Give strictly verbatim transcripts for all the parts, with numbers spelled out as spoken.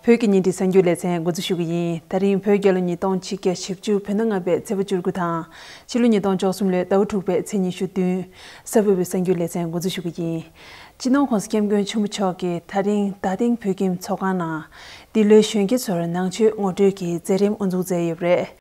བོད་ཀྱི་ཉིན་རེའི་གསར་འགྱུར་ལེ་ཚན་འགོ་འཛུགས་ཞུ་གི་ཡིན། ད་རིང་བོད་རྒྱལ་ལོ་ཉིས་སྟོང་ཆིག་བརྒྱ་བཞི་བཅུ་བོད་ཟླ་ལྔ་པའི་ཚེས་པ་བཅུ་དགུ་དང་། ཕྱི་ལོ་ཉིས་སྟོང་བཅུ་གསུམ་ལོའི་ཟླ་བ་དྲུག་པའི་ཚེས་ཉི་ཤུ་བདུན། གཟའ་ཕུར་བུའི་གསར་འགྱུར་ལེ་ཚན་འགོ་འཛུགས་ཞུ་གི་ཡིན། སྤྱི་ནོར་༸གོང་ས་༸སྐྱབས་མགོན་ཆེན་པོ་མཆོག་གིས་ད་རིང་རྡ་སྟེང་བོད་ཁྱིམ་ཚོགས་ཁང་ནང་། འདི་ལོའི་གཞོན་སྐྱེས་ཚོར་ནང་ཆོས་ངོ་སྤྲོད་ཀྱི་མཛད་རིམ་དབུ་འཛུགས་མཛད་ཡོད་པ་རེད།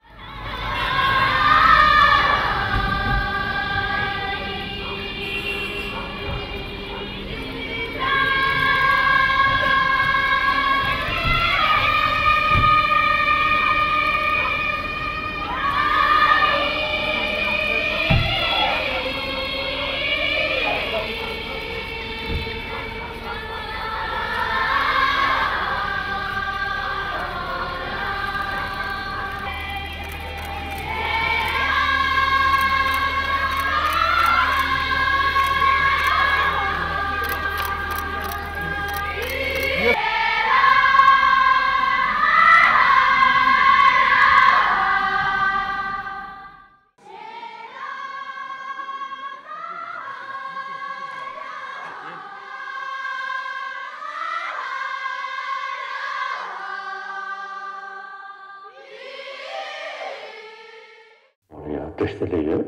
ཡང་བཀྲ་ཤིས་བདེ་ལེགས་ཡོད།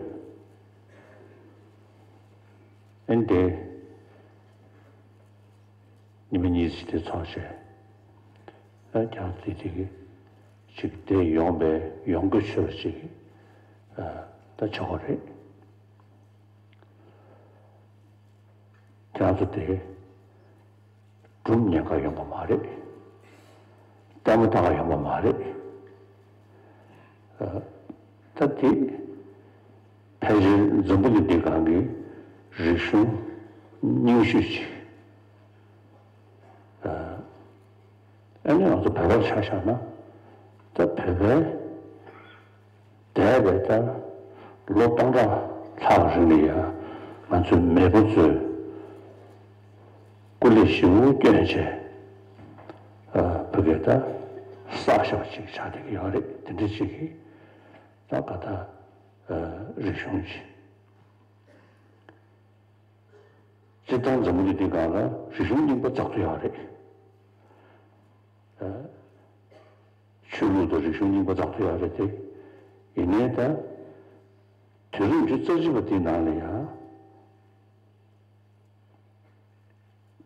ཨན་དེ། ཉི་མ་གཉིས་ཙམ་དེ་ཚོགས་བྱས། ཨ་ཀྱང་དེ་དེ་གི་ཅིག་དེ་ཡོང་པའི་ཡོང་སྒོ་ཆོད་པ་ཅིག་ཨ་ད་ཆོག་གི་རེད། ཀྱང་ཚོ་དེ་སྒྲུང་ཉན་ག་ཡོང་པ་མ་རེད། ལྟད་མོ་ལྟ་ག་ཡོང་པ་མ་རེད། ཨ་ད་དེ་ཕལ་ཆེར་འཛམ་བུ་གླིང་འདི་སྒང་གི་རིག་གཞུང་རྙིང་ཤོས་ཅིག་ཨ་ཨ་ནི་ང་ཚོ་བོད་པར་ཆ་བཞག་ན་ད་བོད་པའི་འདས་པའི་ད་ལོ་སྟོང་ཕྲག་ལྷག་རིང་ལ་ཡང་ང་ཚོའི་མེས་པོ་ཚོས་སྐུ་ལས་ཞེ་པོ་བསྐྱོན་བྱས་ཨ་བོད་སྐད་ད་བསགས་བཞག་པ་ཅིག་ཆགས་བསྡད་ཀྱི་ཡོད་རེད། དེ་འདྲ་ཅིག་གིས་ད་ག་ད་ཨ་རིག་གཞུང་ཅིག་སྤྱིར་བཏང་འཛམ་བུ་གླིང་འདི་སྒང་ལ་རིག་གཞུང་རྙིང་པ་ཙག་ཏུ་ཡོད་རེད། ཨ་ཆོས་ལུགས་དང་རིག་གཞུང་རྙིང་པ་ཙག་ཏུ་ཡོད་རེད་དེ། ཡིན་ནའི་ད་དུས་རབས་ཉི་ཤུ་རྩ་གཅིག་པ་འདིའི་ནང་ལ་ཡང་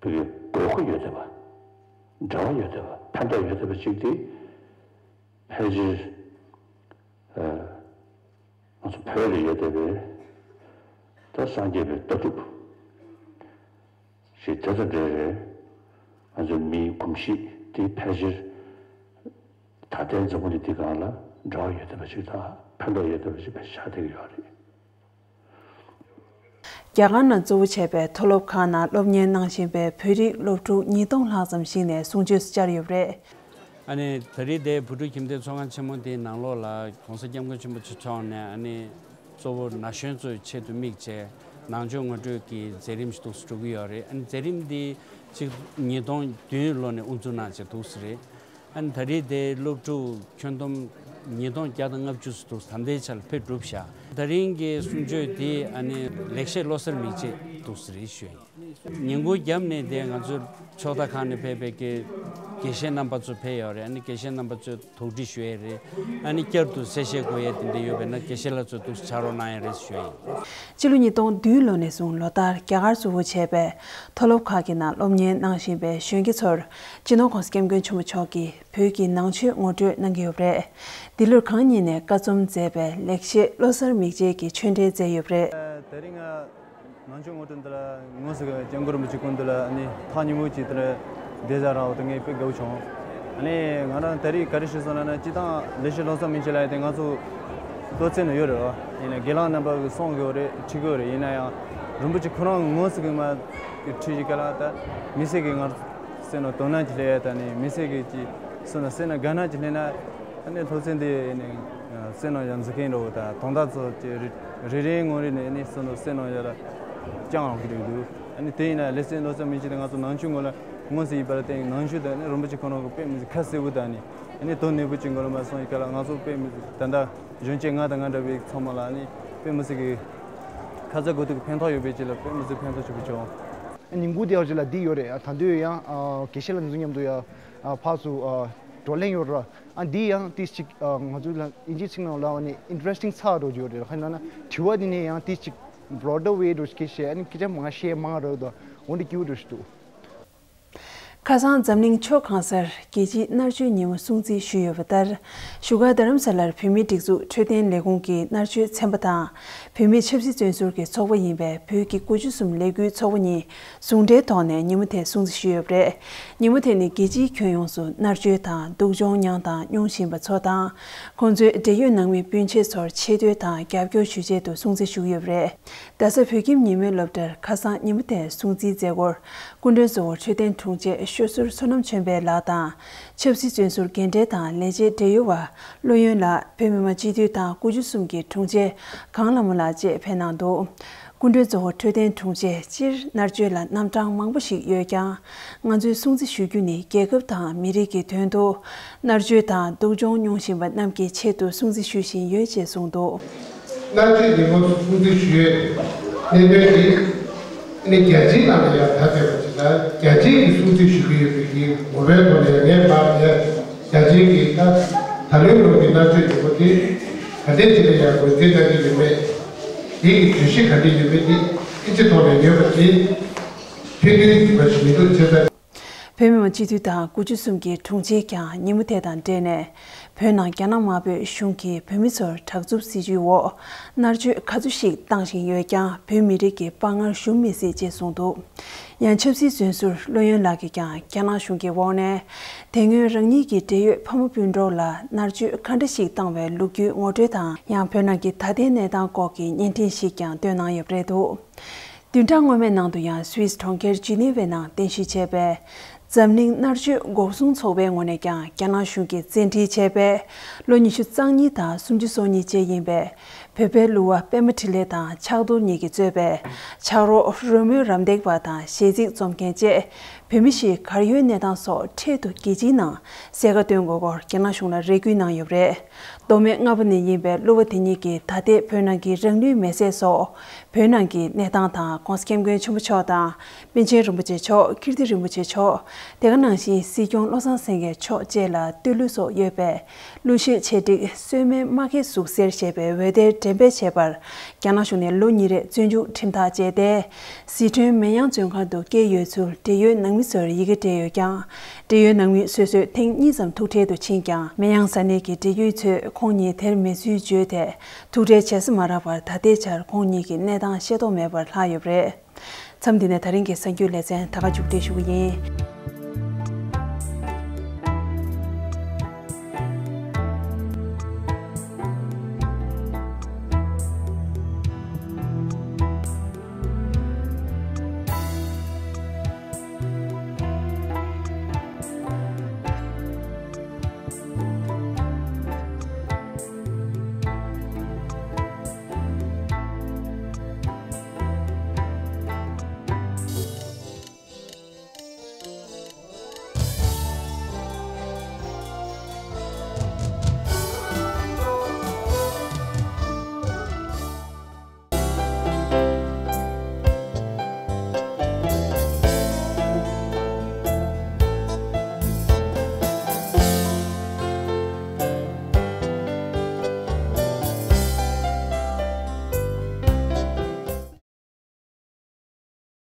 བོད་ཀྱི་དགོས་མཁོ་ཡོད་བསྡད་པ། འབྲེལ་བ་ཡོད་བསྡད་པ། ཕན་ཐོགས་ཡོད་བསྡད་པ་གཅིག་དེ་ཕལ་ཆེར་ཨ། ང་ཚོ་བོད་ལ་ཡོད་བསྡད་པའི་ད་སངས་རྒྱས་པའི་ལྟ་གྲུབ་ཞིག་དེ་དང་འབྲེལ་བའི་ང་ཚོའི་མིའི་གོམས་གཤིས་དེ་ཕལ་ཆེར་ད་ལྟའི་འཛམ་བུ་གླིང་འདི་སྒང་ལ་འབྲེལ་བ་ཡོད་བསྡད་པ་ཞིག་དང་ཕན་ཐོགས་ཡོད་བསྡད་པ་ཞིག་ཕལ་ཆེར་ཆགས་བསྡད་ཀྱི་ཡོད་རེད། རྒྱ་གར་ནང་གཙོ་བོ་བྱས་པའི་མཐོ་སློབ་ཁག་ནང་སློབ་གཉེར་གནང་བཞིན་པའི་བོད་རིགས་སློབ་ཕྲུག་ཉིས་སྟོང་ལྷག་ཙམ་ཞིག་ནས་གསུང་ཆོས་སུ་བཅར་ཡོད་པ་རེད། ཨ་ནི་ད་རེས་དེ་བོད་ཕྲུག་ཁྱིམ་སྡེ་ཚོགས་ཁང་ཆེན་མོ་དེའི་ནང་ལོགས་ལ་༸གོང་ས་༸སྐྱབས་མགོན་ཆེན་པོ་མཆོག་མཆོག་ནས་ཨ་ནི་གཙོ་བོ་ན་གཞོན་ཚོའི་ཆེད་དུ་དམིགས་བྱས་ནང་ཆོས་ངོ་སྤྲོད་ཀྱི་མཛད་རིམ་ཞིག་འདུག་སེ་གྲུབ་ཀྱི་ཡོད་རེད། ཨ་ནི་མཛད་རིམ་འདི་ཆིག་ཉིས་སྟོང་བདུན་ལོ་ནས་དབུ་འཛུགས་གནང་བྱས་འདུག་སེ་རེད། ཨ་ནི་ད་རེས་དེ་སློབ་ཕྲུག་ཁྱོན་བསྡོམས་ཉིས་སྟོང་བརྒྱ་དང་ལྔ་བཅུ་ཙམ་འདུག་ད་ལྟའི་ཆར་ཕེབས་གྲུབ་བཞག་ད་རིང་གི་གསུང་ཆོས་དེ་ཨ་ནི་ལེགས་བཤད་བློ་གསར་མིག་འབྱེད་འདུག་སེ་རེད་ཞུ་ཡ་ཡིན། ཉིན་གུང་རྒྱབ་ནས་དེ་ང་ཚོ་ཕྱོགས་མཐའ་ཁག་ནས་ཕེབས་པའི་དགེ་དགེ་བཤེས་རྣམ་པ་ཚོ་ཕེབས་ཡོད་རེད། ཨ་ནི་དགེ་བཤེས་རྣམ་པ་ཚོས་དོགས་འདྲི་ཞུ་ཡས་རེད། ཨ་ནི་བསྐྱར་དུ་གསལ་བཤད་དགོས་ཡས་དེ་འདྲ་ཡོད་པས་ན་དགེ་བཤེས་ལགས་ཚོས་འདུག་སེ་ཕྱག་རོགས་གནང་ཡས་རེད་ཞུ་ཡ་ཡིན། སྤྱི་ལོ་ཉིས་སྟོང་བདུན་ལོ་ནས་བཟུང་ལོ་ལྟར་རྒྱ་གར་གཙོ་བོ་བྱས་པའི་མཐོ་སློབ་ཁག་གི་ནང་སློབ་གཉེར་གནང་བཞིན་པའི་གཞོན་སྐྱེས་ཚོར་སྤྱི་ནོར་༸གོང་ས་༸སྐྱབས་མགོན་ཆེན་པོ་མཆོག་གིས་བོད་ཀྱི་ནང་ཆོས་ངོ་སྤྲོད་གནང་གི་ཡོད་པ་རེད། འདི་ལོར་གང་ཉིད་ནས་བཀའ་རྩོམ་མཛད་པའི་ལེགས་བཤད་བློ་གསར་མིག་འབྱེད་ཀྱི་ཆོས་འབྲེལ་མཛད་ཡོད་པ་རེད། དེ་རིང་ང་ནང་ཆོས་ངོ་སྤྲོད་འདི་ལ་དངོས་སུ་སྐྱབས་མགོན་རིན་པོ་ཆེ་སྐུ་མདུན་ལ་ཨ་ནི་ཐག་ཉེ་མོ་ཅིག་དེ་འདྲ་བསྡད་བཞག་རག་པ་དེ་ངས་དཔེ་དགའ་པོ་བྱུང་། ཨ་ནི་ང་རང་ད་རེས་ག་རེ་ཞུ་སོང་ལབ་ན་སྤྱིར་བཏང་ལེགས་བཤད་བློ་གསར་མིག་འབྱེད་ལབ་ཡ་དེ་ང་ཚོ་སློབ་ཚན་ནང་ཡོད་རེད་བ། ཡིན་ན་དགེ་ལགས་རྣམ་པ་གིས་གསུང་གི་ཡོད་རེད། ཁྲིད་ཀྱི་ཡོད་རེད། ཡིན་ན་ཡང་རིན་པོ་ཆེ་ཁོ་རང་དངོས་སུ་གི་མ་ཁྲིད་ཀྱི་ག་ལ་ད་མི་སེར་གི་ང་སེམས་ནང་དོ་སྣང་ཅིག་སླེབས་ཡ་ད་ནི་མི་སེར་གི་ཅིག་སེམས་ནང་སེམས་ནང་དགའ་སྣང་ཅིག་སླེབས་ན་ཨ་ནི་སློབ་ཚན་འདི་ནི་སེམས་ནང་ཡང་འཛིན་མཁན་འགྲོ་གི་ད་དོན་དག་ཚོ་ཅིག་རེ་རེ་རེ་ངོ་རེ་ནས་ནི་སེམས་ནང་སེམས་ནང་ཡ་ལ་བཅངས་ཡོང་གི་རེད་འདུག་ཨ་ནི་དེ་ཡིན་ན་ལེགས་བཤད་བློ་གསར་མིག་འབྱེད་དེ་ང་ཚོ་ནང་ཆོས་ངོ་ལ་དངོས་སུ་ཡིན་པ་ལ་བརྟེན་ནང་ཆོས་དང་ནི་རིན་པོ་ཆེ་ཁོ་རང་གི་དཔེ་མི་སྲིད་ཁ་གསལ་པོ་དང་ནི་ཨ་ནི་དོན་གནད་པོ་ཅིག་མགོ་ལ་མ་སོང་ཡི་ག་ལ་ང་ཚོ་དཔེ་མི་སྲིད་ད་ལྟ་གཞོན་སྐྱེས་ང་དང་ང་འདྲ་བའི་ཚང་མ་ལ་ཨ་ནི་དཔེ་མི་སྲིད་གི་ཁ་ཚ་དགོས་གཏུག་གི་ཕན་ཐོགས་ཡོད་པའི་ཅིག་ལ་དཔེ་མི་སྲིད་ཕན་ཐོགས་ཆེན་པོ་བྱུང་། ཉིན་གུང་དེ་ཡང་ཅིག་ལ་འདི་ཡོད་རེད། ད་དུང་ཡང་དགེ་བཤེས་ལགས་ཚོ་མཉམ་དུ་ཡང་ ཨ་ཕར་ཚུར་ཨ་བགྲོ་གླེང་ཡོད་ར། ཨ་འདི་ཡང་ཏིས་ཅིག་ཨ་ང་ཚོ་ལ་ཨིན་ཇིའི་ཚིག་ནང་ལ་ཨ་ནི་interesting་ཚ་འགྲོ་རྒྱུ་རེད། ཁ་ན་ན་དྲི་བ་འདི་ནས་ཡང་ཏིས་ཅིག་broader way་འགྲོ་ཞིག་བཤད། ཨ་ནི་སྐད་ཆ་མང་བཤད་མང་ར་དོ་འོ་འདི་སྐྱིད་པོ་འགྲོ་ཞིག་འདུག། ཁ་སང་འཛམ་གླིང་ཕྱོགས་གང་སར་རྒྱལ་སྤྱིའི་མནར་གཅོད་ཉིན་མོ་སྲུང་བརྩི་ཞུས་ཡོད་པ་ལྟར། བཞུགས་སྒར་རྡ་རམ་ས་ལར་བོད་མིའི་སྒྲིག་འཛུགས་འཕྲོད་བསྟེན་ལས་ཁུངས་ཀྱི་མནར་གཅོད་ཚན་པ་དང་། བོད་མིའི་ཆབ་སྲིད་བཙོན་ཟུར་གྱི་ཚོགས་པ་ཡིན་པའི་བོད་ཀྱི་དགུ་བཅུ་གསུམ་ལས་འགུལ་ཚོགས་པ་གཉིས་ཟུང་འབྲེལ་ཐོག་ནས་ཉིན་མོ་དེ་སྲུང་བརྩི་ཞུས་ཡོད་པ་རེད། ཉིན་མོ་དེ་ནི་རྒྱལ་སྤྱིའི་ཁྱོན་ཡོངས་སུ་མནར་གཅོད་དང་སྡུག་སྦྱོང་མྱངས་དང་མྱོང་བཞིན་པ་ཚོ་དང་། ཁོང་ཚོའི་འབྲེལ་ཡོད་ནང་མི་སྤུན་མཆེད་ཚོར་ཆེ་བསྟོད་དང་རྒྱབ་སྐྱོར་ཞུ་ཆེད་དུ་སྲུང་བརྩི་ཞུ་གི་ཡོད་པ་རེད། རྡ་ས་བོད་ཁྱིམ་ཉིན་མོའི་སློབ་གྲྭར་ཁ་སང་ཉིན་མོ་དེར་སྲུང་བརྩིའི་མཛད་སྒོར། སྐུ་མགྲོན་གཙོ་བོ་འཕྲོད་བསྟེན་དྲུང་ཆེ་ཤོད་ཟུར་བསོད་ནམས་ཆོས་འཕེལ་ལགས་དང་། ཆབ་སྲིད་བཙོན་ཟུར་རྒན་གྲས་དང་ལས་བྱེད་འབྲེལ་ཡོད་པ་བློ་ཡོན་ལགས། བོད་མི་མང་སྤྱི་འཐུས་དང་དགུ་བཅུ་གསུམ་གྱི་དྲུང་ཆེ་གངས་ལྷ་མོ་ལགས་བཅས་ཕེབས་གནང་འདུག། སྐུ་མགྲོན་གཙོ་བོ་འཕྲོད་བསྟེན་དྲུང་ཆེས་སྤྱིར་མནར་གཅོད་ལ་རྣམ་གྲངས་མང་པོ་ཞིག་ཡོད་ཀྱང་། ང་ཚོའི་སྲུང་བརྩི་ཞུ་རྒྱུ་ནི་རྒྱལ་ཁབ་དང་མི་རིགས་ཀྱི་དོན་དུ། མནར་གཅོད་དང་སྡུག་སྦྱོང་མྱོང་བཞིན་པ་རྣམས་ཀྱི་ཆེད་དུ་སྲུང་བརྩི་ཞུ་བཞིན་ཡོད་ཅེས་གསུངས་འདུག། མནར་གཅོད་ཉིན་མོ་སྲུང་བརྩི་ཞུ་ཡས་གནད་དོན་འདི་ནི་རྒྱལ་སྤྱིའི་ནང་ལ་ཡང་ད་ཟེར་བ་ཅིག་ལ་རྒྱལ་སྤྱིའི་གི་སྲུང་བརྩི་ཞུ་གི་ཡོད་པའི་གི་ངོ་བོའི་ཐོག་ནས་ངས་མར་ངས་རྒྱལ་སྤྱིའི་གི་ད་ད་ལོའི་ལོ་གི་མནར་གཅོད་ཉིན་མོ་འདི་ག་འདྲས་ཅིག་ལ་ཡང་ངོས་འཛིན་གནང་གི་ཡོད་མེད། དེ་གི་བརྗོད་གཞི་ག་འདྲས་ཡོད་མེད་འདི་ཨིན་ཇི་ཐོག་ནས་ཡོད་པ་དེ་ཐུང་ཐུང་ཅིག་མ་ཞིག་མི་འདུག་ཅེས། བོད་མི་མང་སྤྱི་འཐུས་དང་དགུ་བཅུ་གསུམ་གྱི་དྲུང་ཆེས་ཀྱང་ཉིན་མོ་དེ་དང་འབྲེལ་ནས། བོད་ནང་རྒྱ་ནག་དམར་པོའི་གཞུང་གིས་བོད་མི་ཚོར་དྲག་རྩུབ་སྲིད་བྱུས་འོག་མནར་གཅོད་ག་ཚོད་ཞིག་བཏང་བཞིན་ཡོད་ཀྱང་བོད་མི་རིགས་ཀྱིས་དཔའ་ངར་ཞུམ་མི་སྲིད་ཅེས་གསུངས་འདུག། ཡང་ཆབ་སྲིད་བཙོན་ཟུར་བློ་ཡོན་ལགས་ཀྱིས་ཀྱང་རྒྱ་ནག་གཞུང་གི་འོག་ནས། དེ་སྔོན་རང་ཉིད་ཀྱི་འབྲེལ་ཡོད་ཕོ་མོ་སྤུན་གྲོགས་ལ་མནར་གཅོད་ག་འདྲ་ཞིག་བཏང་བའི་ལོ་རྒྱུས་ངོ་སྤྲོད་དང་། ཡང་བོད་ནང་གི་ད་ལྟའི་གནས་སྟངས་སྐོར་གྱི་བརྙན་འཕྲིན་ཞིག་ཀྱང་བཏོན་གནང་ཡོད་པ་རེད་འདུག། བདུན་ཕྲག་སྔོན་མའི་ནང་དུ་ཡང་སུད་སི་གྲོང་ཁྱེར་ཇི་ནི་ཝའི་ནང་རྟེན་གཞི་བྱས་པའི་འཛམ་གླིང་མནར་གཅོད་འགོག་སྲུང་ཚོགས་པའི་ངོས་ནས་ཀྱང་རྒྱ་ནག་གཞུང་གིས་བཙན་ཁྲིད་བྱས་པའི་ལོ་ཉི་ཤུ་རྩ་གཉིས་དང་སུམ་ཅུ་སོ་གཉིས་བཅས་ཡིན་པའི་བོད་པའི་གླུ་བ་པད་མ་འཕྲིན་ལས་དང་ཕྱག་རྡོར་གཉིས་ཀྱིས་གཙོས་པའི་ཕྱག་རོགས་རོལ་མོའི་རམ་འདེགས་པ་དང་གཞས་ཚིག་རྩོམ་མཁན་བཅས་བོད་མི་ཞིག་གར་ཡོད་གནས་སྟངས་སོགས་འཕྲལ་དུ་རྒྱལ་སྤྱིའི་ནང་གསལ་ཁ་སྟོན་དགོས་སྐོར་རྒྱ་ནག་གཞུང་ལ་རེ་སྐུལ་གནང་ཡོད་པ་རེད། མདོ་སྨད་རྔ་པ་ནས་ཡིན་པའི་གླུ་བ་དེ་ཉིད་ཀྱིས་ད་ལྟའི་བོད་ནང་གི་རང་ལུས་མེར་སྲེག་སོགས་བོད་ནང་གི་གནས་སྟངས་དང་༸གོང་ས་༸སྐྱབས་མགོན་ཆེན་པོ་མཆོག་དང་པཎ་ཆེན་རིན་པོ་ཆེ་མཆོག་ཀིརྟི་རིན་པོ་ཆེ་མཆོག་དེ་ག་ནང་བཞིན་སྲིད་སྐྱོང་བློ་བཟང་སེང་གེ་མཆོག་བཅས་ལ་བསྟོད་གླུ་སོགས་ཡོད་པའི་གླུ་གཞས་ཆེད་སྒྲིག་གསོལ་སྨན་རྨ་ཁའི་ཟུག་གཟེར་ཞེས་པའི་འོད་སྡེར་འགྲེམས་སྤེལ་བྱས་པར་རྒྱ་ནག་གཞུང་ནས་ལོ་གཉིས་རེ་བཙོན་འཇུག་ཁྲིམས་ཐག་བཅད་དེ། ཟི་ཁྲོན་མེན་ཡང་བཙོན་ཁང་དུ་བསྐྱལ་ཡོད་ཚུལ་འབྲེལ་ཡོད་ནང་མི་ཚོར་ཡི་གེ་སྤྲད་ཡོད་ཀྱང་། འབྲེལ་ཡོད་ནང་མི་སོ་སོས་ཐེངས་གཉིས་ཙམ་ཐུག་འཕྲད་དུ་ཕྱིན་ཀྱང་། མེན་ཡང་ས་གནས་ཀྱི་འབྲེལ་ཡོད་ཚོས་ཁོང་ཉིད་དེར་མེད་ཚུལ་བརྗོད་དེ། ཐུག་འཕྲད་བྱེད་ས་མ་རག་པར་ད་ལྟའི་ཆར་ཁོང་ཉིད་ཀྱི་གནས་སྟངས་ཤེས་རྟོགས་མེད་པར་ལྷག་ཡོད་པ་རེད། མཚམས་འདི་ནས་ད་རིང་གི་གསར་འགྱུར་ལེ་ཚན་ད་ག་མཇུག་སྒྲིལ་ཞུ་གི་ཡིན།